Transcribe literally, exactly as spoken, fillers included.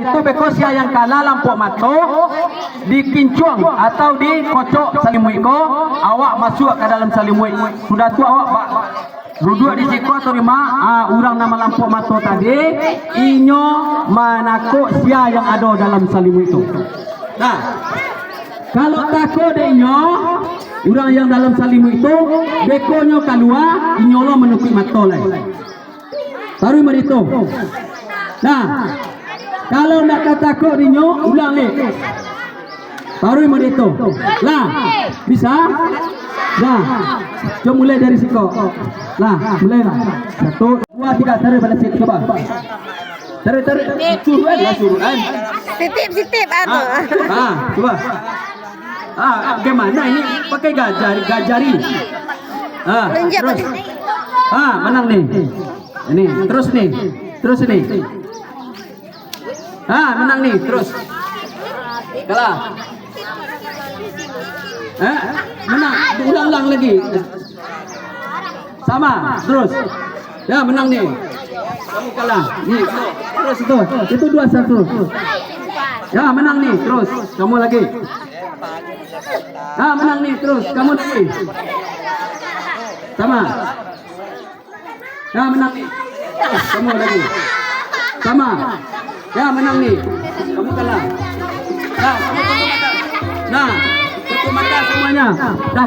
Itu beko sia yang kalah lampuak mato, dikincuang atau dikocok salimuik ko, awak masuak ka dalam salimuik. Sudah tu awak ba-, duduak di siko atau di ma, ah, urang nan malampuak mato tadi, inyo manakok sia yang ado dalam salimuik tu. Nah, kalau takok dek inyo, urang yang dalam salimuik tu, beko nyo kalua, inyo lo manukuik mato lai. Taruih maditu. Nah, kalau ndak tatakok dinyo, ulang ni. Taruih maditu. Lah, bisa? Dah. Jom mulai dari siko. Lah, mulailah. Satu, dua, tiga, taruih baliak situ, cuba. Taruih, taruih. Suruh kan, lah suruh kan. Sitip, sitip, anu. Ah, ah, cuba. Ah, bagaimana ini? Pakai gajari, gajari. Ah, Lenjak terus. Pakai. Ah, menang ni. Ini, terus ni. Terus ni. Ah, menang ni, terus. Kalah. Eh, menang. Ulang-ulang lagi. Sama, terus. Ya, menang ni. Kamu kalah. Ni, terus itu. Itu dua satu. Ya, menang ni, terus. Kamu lagi. Ya, menang ni, terus. Kamu lagi. Sama. Ya, menang ni. Terus, kamu lagi. Sama. Ya, menang ni. Kamu kalah. Ya, kamu tutup mata. Nah, tutup mata semuanya. Dah,